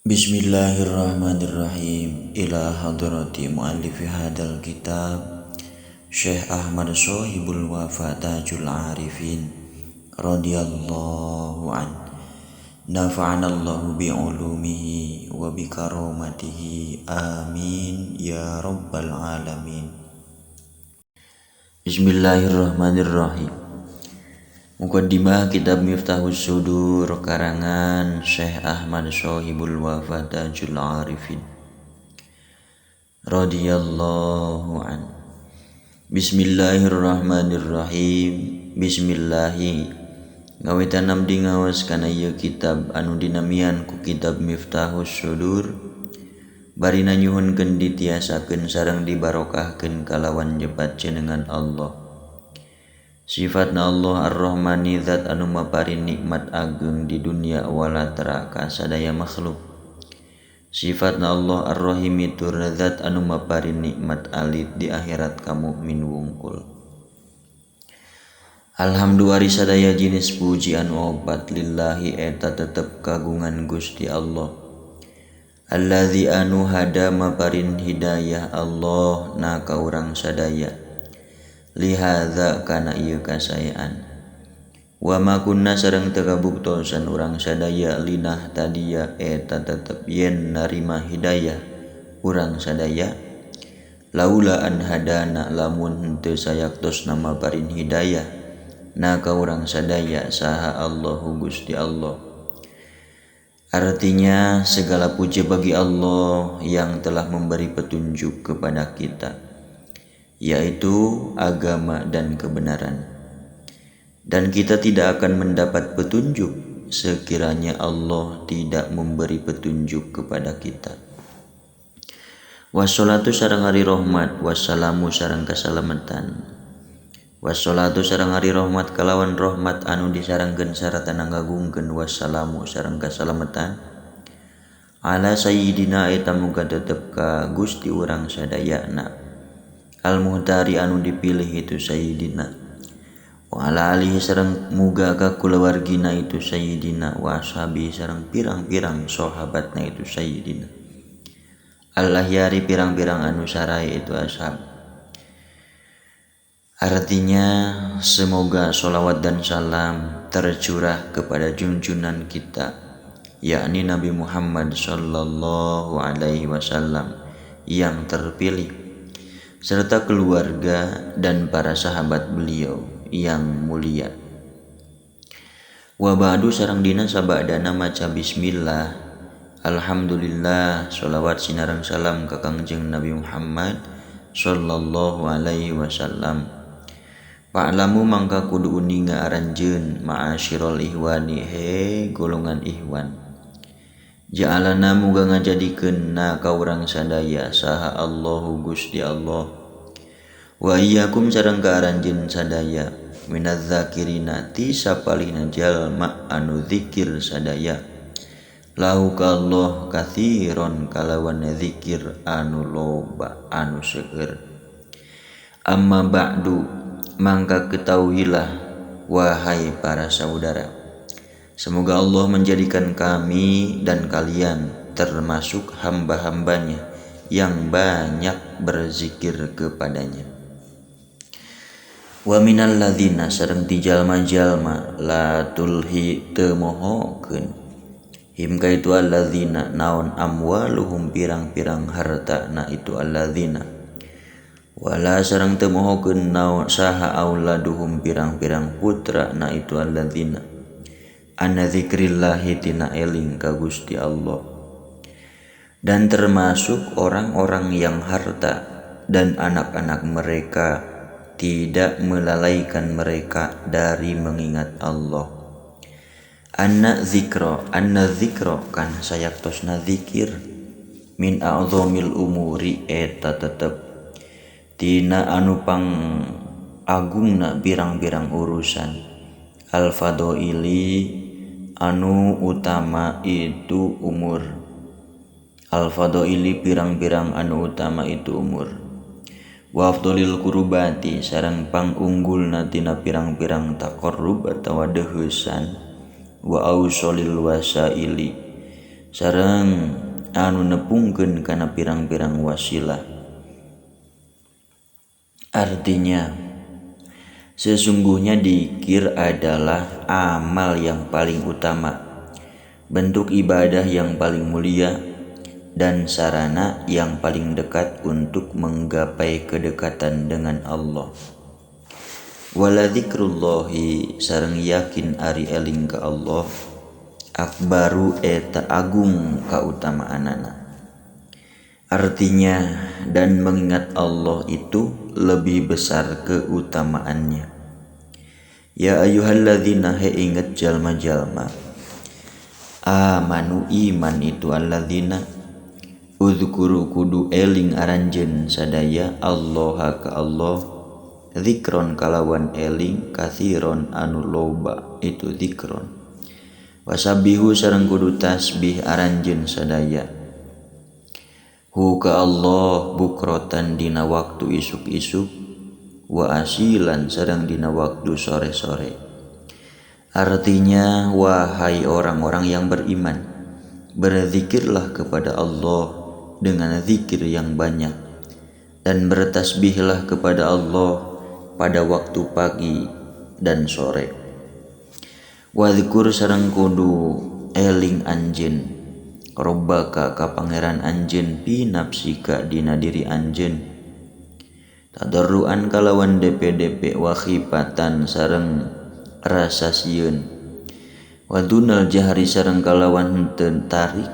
Bismillahirrahmanirrahim. Ila hadrati muallifi hadal kitab Syekh Ahmad Sohibul Wafa Tajul Arifin radhiyallahu an. Nafa'anallahu bi'ulumihi wa bi karomatihi. Amin ya rabbal alamin. Bismillahirrahmanirrahim. Muqaddimah Kitab Miftahus Sudur karangan Syekh Ahmad Sohibul Wafa Tajul Arifin radhiyallahu an. Bismillahirrahmanirrahim. Bismillahi ngawitan abdi ngawas kana ieu kitab anu dinamian ku Kitab Miftahus Sudur barina nyuhunkeun ditiasakeun sareng dibarokahkeun kalawan nyebat jenengan Allah. Sifatna Allah Ar-Rahmani zat anu maparin nikmat ageng di dunia walatra ka sadaya makhluk. Sifatna Allah Ar-Rahimi tur zat anu maparin nikmat alit di akhirat ka mukmin wungkul. Alhamdulillah sadaya jenis puji anu opat lillahi eta tetep kagungan Gusti Allah. Allazi anu hada maparin hidayah Allah na ka urang sadaya. Lihadza kana ieu kasayaan. Wa ma kunna sareng teu kabuktosan urang sadaya linah tadia eta tetep yen narima hidayah urang sadaya. Laula an hadana lamun henteu sayaktosna maparin hidayah na ka urang sadaya saha Allahu Gusti Allah. Artinya segala puji bagi Allah yang telah memberi petunjuk kepada kita, yaitu agama dan kebenaran. Dan kita tidak akan mendapat petunjuk sekiranya Allah tidak memberi petunjuk kepada kita. Wassalatu sareng ari rahmat, wassalamu sareng kasalamatan. Wassalatu sareng ari rahmat kalawan rahmat anu disarengkeun sarta ngagungkeun wassalamu sareng kasalamatan. Ala sayyidina eta muga tetep ka Gusti urang sadayana. Al-Muhtari anu dipilih itu sayyidina. Wa ala alihi sareng muga ka kulawargina itu sayyidina, wa ashabi sareng pirang-pirang sahabatna itu sayyidina. Allah yari pirang-pirang anu sarai itu ashab. Artinya semoga sholawat dan salam tercurah kepada junjungan kita, yakni Nabi Muhammad sallallahu alaihi wasallam yang terpilih, serta keluarga dan para sahabat beliau yang mulia. Wa ba'du sareng dina sabadana maca bismillah, alhamdulillah, sholawat sinareng salam ka Kangjeng Nabi Muhammad sallallahu alaihi wasallam. Pa'lamu mangka kudu uninga aranjeun ma'asyiral ihwani he golongan ihwan. Ja'alana muga ngajadikeun na ka urang sadaya saha Allahu Gusti Allah. Wa iyyakum sareng ka aranjeun sadaya minaz zakirina ti sapalihna jalma anu zikir sadaya. Lahu ka Allah katsiron kalawan zikir anu loba anu seueur. Amma ba'du mangka ketahuilah wahai para saudara, semoga Allah menjadikan kami dan kalian termasuk hamba-hambanya yang banyak berzikir kepadanya. Wa minal ladzina sareng ti jalma-jalma la tulhi teu mohokeun him ka itu alladzina naon amwaluhum pirang-pirang hartana itu alladzina. Wala sareng teu mohokeun naon saha auladuhum pirang-pirang putra na itu alladzina. Anna zikrillahi tina eling ka Gusti Allah. Dan termasuk orang-orang yang harta dan anak-anak mereka tidak melalaikan mereka dari mengingat Allah. Anna zikro kan sayaktosna zikir min a'zamil umuri eta tetep tina anu pang agungna pirang-pirang urusan. Al fadaili anu utama itu umur. Al-fadaili pirang-pirang anu utama itu umur. Wa afdhalil qurbati sareng pangunggulna tina pirang-pirang taqarrub atawa deuheusan. Wa ausolil wasaili Sareng anu nepungkeun kana pirang-pirang wasilah. Artinya, sesungguhnya dzikir adalah amal yang paling utama, bentuk ibadah yang paling mulia, dan sarana yang paling dekat untuk menggapai kedekatan dengan Allah. Wala dzikrullahi sareng yakin ari eling ka Allah akbaru eta agung kautamaanana. Artinya, dan mengingat Allah itu lebih besar keutamaannya. Ya ayyuhalladzina he inget jalma-jalma amanu iman itu alladzina udhkuru kudu eling aranjeun sadaya Allah ka Allah zikron kalawan eling kathiron anu loba itu zikron. Wasabihu sareng kudu tasbih aranjeun sadaya hu ka Allah bukrotan dina waktu isuk-isuk wa asilan sareng dina waktu sore-sore. Artinya, wahai orang-orang yang beriman, berzikirlah kepada Allah dengan zikir yang banyak dan bertasbihlah kepada Allah pada waktu pagi dan sore. Wadhkur sareng kudu eling anjeun robbaka ka pangeran anjeun pi nafsika dina diri anjeun tadarruan kalawan DPDP wa khifatan sareng rasa sieun wa dunal jahri sareng kalawan henteu tarik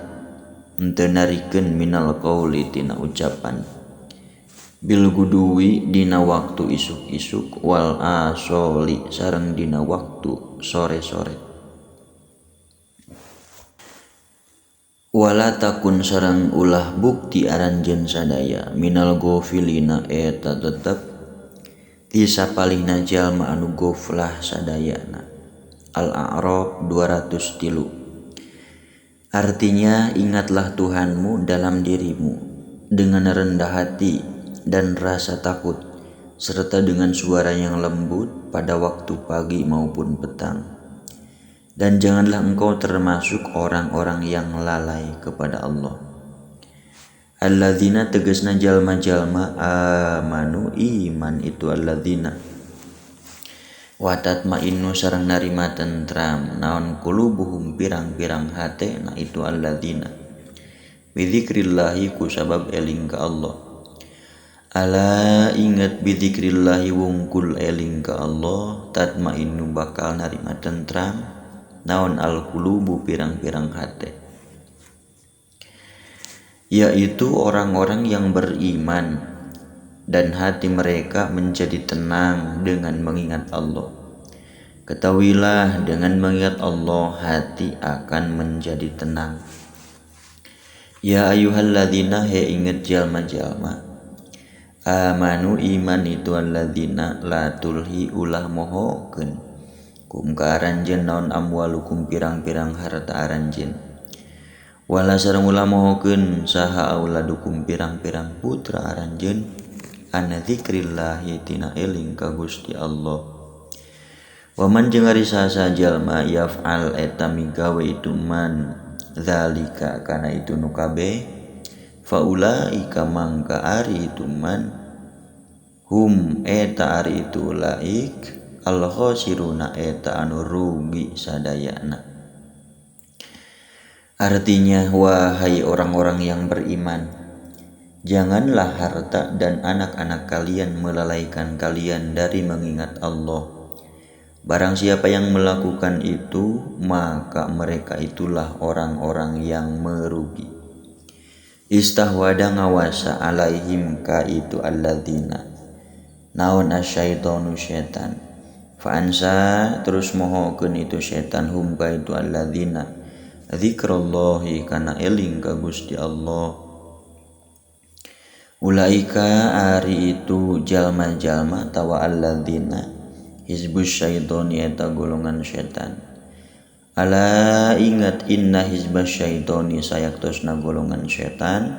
henteu narikeun minal qauli tina ucapan bil guduwi dina waktu isuk-isuk wal asoli sareng dina waktu sore-sore. Wala takun sareng ulah bukti aranjeun sadaya minal gofilina eta tetep ti sapalihna jalma anu goflah sadayana. Al-A'raf 203. Artinya, ingatlah Tuhanmu dalam dirimu dengan rendah hati dan rasa takut serta dengan suara yang lembut pada waktu pagi maupun petang. Dan janganlah engkau termasuk orang-orang yang lalai kepada Allah. Alladzina tegasna jalma-jalma amanu iman itu alladzina wa tatmainnu sareng narima tentram naon qulubuhum pirang-pirang hate na itu alladzina bidzikrillahi ku sabab eling ka Allah. Ala ingat bidzikrillahi wungkul eling ka Allah tatmainnu bakal narima tentram naon al-qulubu pirang-pirang hate, yaitu orang-orang yang beriman dan hati mereka menjadi tenang dengan mengingat Allah. Ketahuilah dengan mengingat Allah hati akan menjadi tenang. Ya ayyuhalladzina he inget jalma-jalma amanu iman itu alladzina la tulhi ulah mohokeun kum ka aranjeun naon amwalukum pirang-pirang harta aranjeun wala sareng ulah mohokeun saha auladukum pirang-pirang putra aranjeun an dzikrillahi tina eling ka Gusti Allah. Waman jeung ari saha jalma yaf'al eta migawe itu man zalika kana itu nu kabeh faulaika mangka ari itu man hum eta ari itu laik al khosiruna eta anu rugi sadayana. Artinya, wahai orang-orang yang beriman, janganlah harta dan anak-anak kalian melalaikan kalian dari mengingat Allah. Barang siapa yang melakukan itu, maka mereka itulah orang-orang yang merugi. Istahwada ngawasa alaihim ka itu alladzina naon asyaitonu syaitan fa'ansa terus mohokeun itu syaitan hum ka itu alladzina zikrallahi kana eling ka Gusti Allah. Ulaika ari itu jalma-jalma tawa alladzina hizbus syaitoni eta golongan syaitan. Ala ingat inna hizbas syaitoni sayaktosna golongan syaitan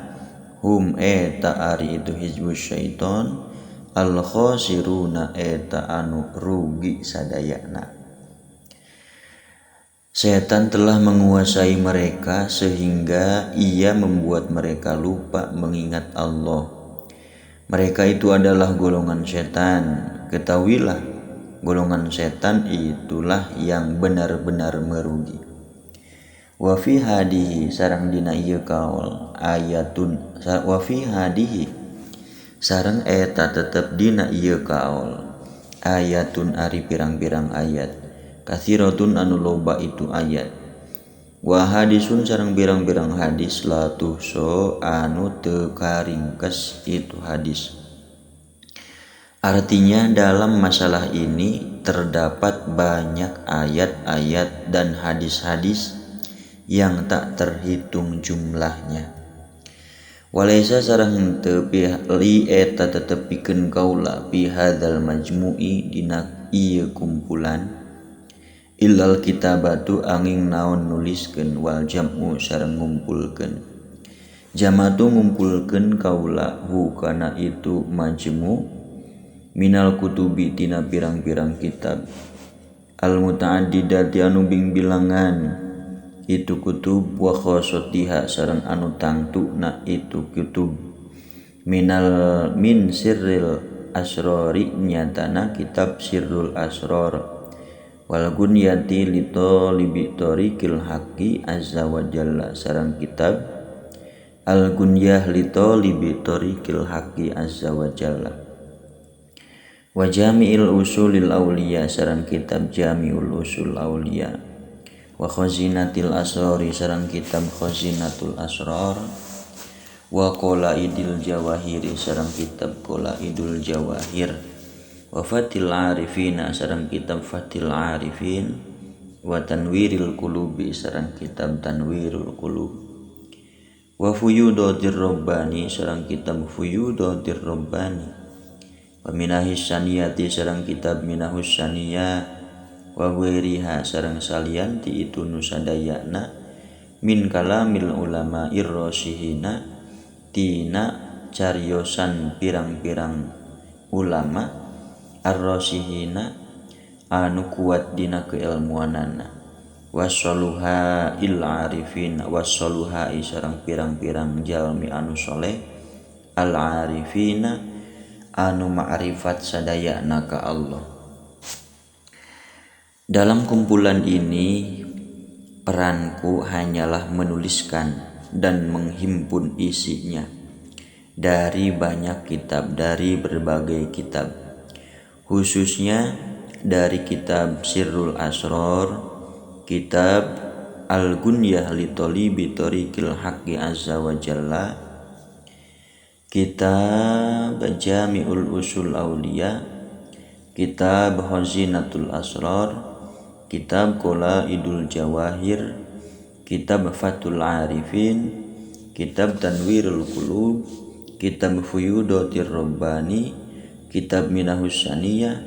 hum eta ari itu hizbus syaiton al khosiruna eta anu rugi sadayana. Setan telah menguasai mereka sehingga ia membuat mereka lupa mengingat Allah. Mereka itu adalah golongan setan. Ketahuilah, golongan setan itulah yang benar-benar merugi. Wa fi hadihi sareng dina ieu kaul ayatun wa fi hadihi sareng eta tetep dina ieu kaul ayatun ari pirang-pirang ayat kathiratun anu loba itu ayat wa hadisun sareng pirang-pirang hadis la tuhso anu teu karingkes itu hadis. Artinya dalam masalah ini terdapat banyak ayat-ayat dan hadis-hadis yang tak terhitung jumlahnya. Walaysa sareng henteu li eta tetep pikeun kaula fi hadzal majmu'i dina ieu kumpulan illal kitabatu angin naon nuliskeun wal jam'u sareng ngumpulkeun. Jamatu ngumpulkeun kaula hu kana itu majmu' minal kutubi tina pirang-pirang kitab al muta'addidati anu bingbilangan itu kutub wa khosatiha sareng anu tangtuna itu kutub minal min sirril asrori nyatana kitab sirrul asror wal gunyati li talibi tariqil haqqi azza wa jalla sareng kitab al gunyah li talibi tariqil haqqi azza wa jalla wa jami'il usulil auliya sareng kitab jami'ul usul auliya wa khazinatil asrori sareng kitab khazinatul asror wa qolaidil jawahiri sareng kitab qolaidul jawahir wa fatil arifina sareng kitab fatil arifin wa tanwiril qulubi sareng kitab tanwirul qulub wa fuyudatir rabbani sareng kitab fuyudatir rabbani wa minahis saniyati sareng kitab minahus saniyah wa ghairiha sareng salianti itu nu sadayana min kalamil ulama irrasihina tina cariosan pirang-pirang ulama arrasihina anu kuat dina keilmuanana wasaluha il arifin wasaluha sareng pirang-pirang jalmi anu soleh al arifina anu ma'rifat sadayana ka Allah. Dalam kumpulan ini peranku hanyalah menuliskan dan menghimpun isinya dari banyak kitab, dari berbagai kitab, khususnya dari kitab Sirrul Asror, kitab Al-Gunyah li Talibi Tariqil Haqqi Azza wa Jalla, kitab Jami'ul Usul Auliya, kitab Khazinatul Asrar, kitab Qolaidul Jawahir, kitab Fathul Arifin, kitab Tanwirul Qulub, kitab Fuyudatir Rabbani, kitab Minahus Saniyah,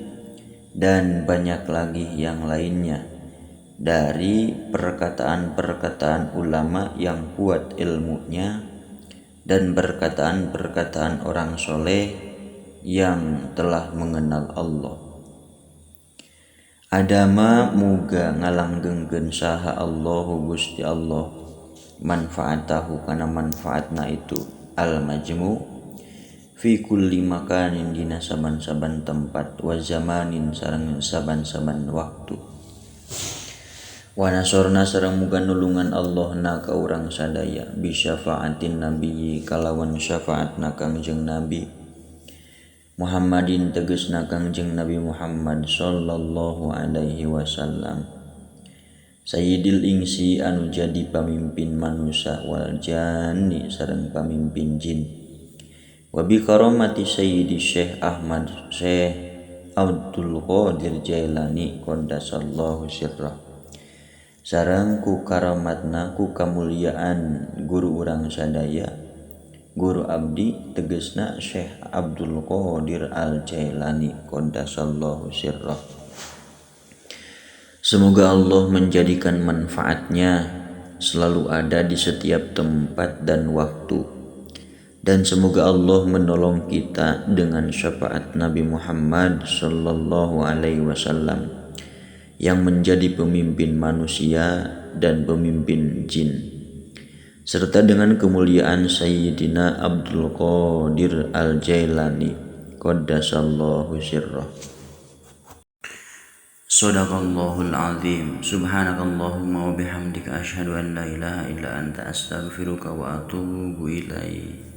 dan banyak lagi yang lainnya dari perkataan-perkataan ulama yang kuat ilmunya dan perkataan-perkataan orang soleh yang telah mengenal Allah. Adama muga ngalanggengkeun saha Allahu Gusti Allah manfaatahu kana manfaatna itu al majmu fi kulli makanin dina saban-saban tempat wa zamanin sareng saban-saban waktu. Wa nasorna sareng muga nulungan Allah na ka urang sadaya bi syafaatin nabiyyi kalawan syafaatna Kangjeng Nabi Muhammadin tegesna Kangjeng Nabi Muhammad sallallahu alaihi wasallam Sayyidil ingsi anu jadi pamimpin manusia wal janni sareng pamimpin jin wa bi karamati Sayyidi Syekh Ahmad Syekh Abdul Qadir Jailani qaddasallahu sirrah sareng ku karamatna ku kamuliaan guru urang sadaya guru abdi tegesna Syekh Abdul Qadir Al-Jailani qaddasallahu sirrah. Semoga Allah menjadikan manfaatnya selalu ada di setiap tempat dan waktu, dan semoga Allah menolong kita dengan syafaat Nabi Muhammad sallallahu alaihi wasallam yang menjadi pemimpin manusia dan pemimpin jin, serta dengan kemuliaan Sayyidina Abdul Qadir Al-Jailani qaddasallahu sirrah. Sadaqallahul azim. Subhanakallahumma wa bihamdika asyhadu an la ilaha illa anta astaghfiruka wa atubu ilaik.